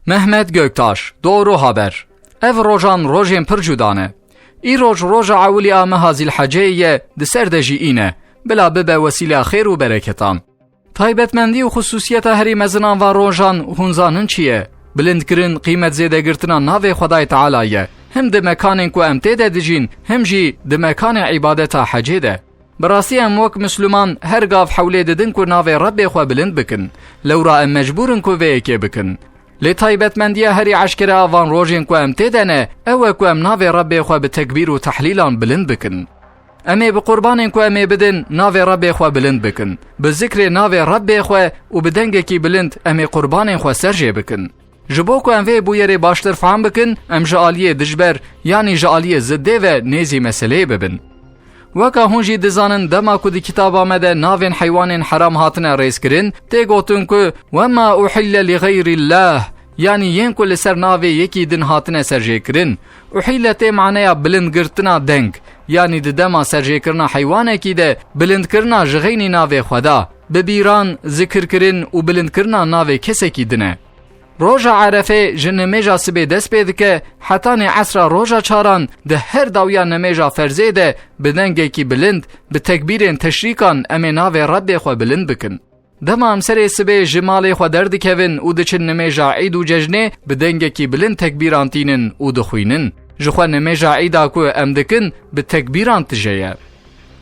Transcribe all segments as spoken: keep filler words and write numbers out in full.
Mehmet Göktaş, Doğru Haber. Ev rojan rojên pir cuda ne. Îroj roja ewilî a meha Zîlheceyê ye, di ser de jî îne. Bila bibe wesîleya xêr û bereketan. Taybetmendî û xusûsiyeta herî mezinan van rojan hûn zanin çi ye? Bilindkirin, qîmet zêdegirtina navê Xwedayê Teala ye. Him di mekanên ku em tê de dijîn, him jî di mekanê îbadeta hecê de. Bi rastî em wek Misliman her gav hewlê didin ku navê Rebbê xwe bilind bikin. Lewra em mecbûr in ku vê yekê bikin. Lê taybetmendiya herî eşkere a van rojên ku em tê de ne, ew e ku em navê Rebbê xwe bi tekbîr û tehlîlan bilind bikin. Em ê bi qurbanên ku em ê bidin, navê Rebbê xwe bilind bikin. Bi zikrê navê Rebbê xwe û bi dengekî bilind em ê qurbanên xwe ser jê bikin. Ji bo ku em vê bûyerê baştir fehm bikin, em ji aliyê dijber, yanî ji aliyê ziddê ve nêzî meseleyê bibin. Weka hûn jî dizanin, dema ku di kitaba me de navên heywanên heram hatine rêzkirin, tê gotin ku "Wema uhille li xeyrîllah", yanî yên ku li ser navê yekî din hatine serjêkirin. Uhille tê maneya bilindgirtina deng, yanî di dema serjêkirina heywanekî de bilindkirina ji xeynî navê Xweda, bi bîran, zikirkirin û bilindkirina navê kesekî din e. Roja Erefê ji nimêja sibê dest pê dike, hetanê esra roja çaran di her dawiya nimêja ferzê de bi dengekî bilind, bi tekbîrên teşrîkan em ê navê Rebbê xwe bilind bikin. Dema em serê sibê ji malê xwe derdikevin û diçin nimêja îd û cejnê, bi dengekî bilind tekbîran tînin û dixwînin. Ji xwe nimêja îda ku em dikin, bi tekbîran tije ye.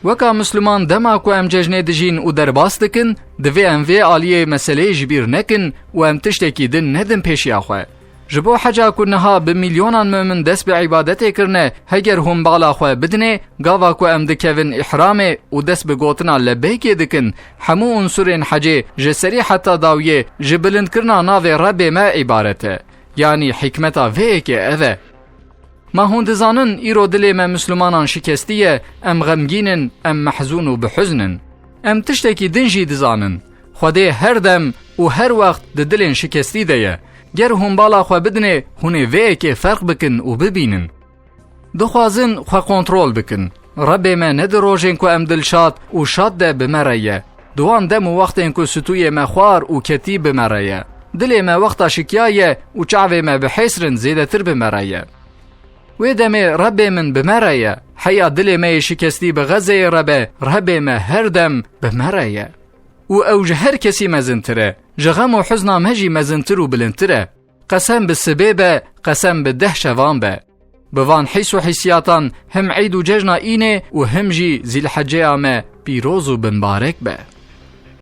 Weka Misliman dema ku em cejnê dijîn û derbas dikin, divê em vê aliyê meseleyê ji bîr nekin û em tiştekî din nedin pêşiya xwe. Ji bo heca ku niha bi milyonan mumin dest bi îbadetê kirine, heger hûn bala xwe bidinê, gava ku em dikevin îhramê û dest bi gotina lebeykê dikin, hemû unsurên hecê ji serî heta dawiyê ji bilindkirina navê Rebbê me îbaret e. Yanî hikmeta vê yekê ev e. Ma hûn dizanin, îro dilê me Mislimanan şikestî ye, em xemgîn in, em mehzûn û bi huzn in. Em tiştekî din jî dizanin. Xwedê her dem û her wext di dilên şikestî de ye. Ger hûn bala xwe bidinê, hûn ê vê yekê ferq bikin û bibînin. Dixwazin xwe kontrol bikin. Rebbê me ne di rojên ku em dilşad û şad de bi me re ye. Di wan dem û wextên ku stûyê me xwar û ketî bi me re ye. Dilê me wexta şikiya ye û çavê me bi hêsrin zêdetir bi me re ye. Wê demê Rebbê min bi me re ye. Heya dilê me yê şikestî bi Xezeyê re be, Rebbê me her dem bi me re ye. Û ew ji her kesî mezintir e. Ji xem û huzna me jî mezintir û bilindtir e. Qesem bi sibê be, qesem bi deh şevan be. Bi van hîs û hîsiyatan him îd û cejna înê û him jî Zîlheceya me pîroz û bimbarek be.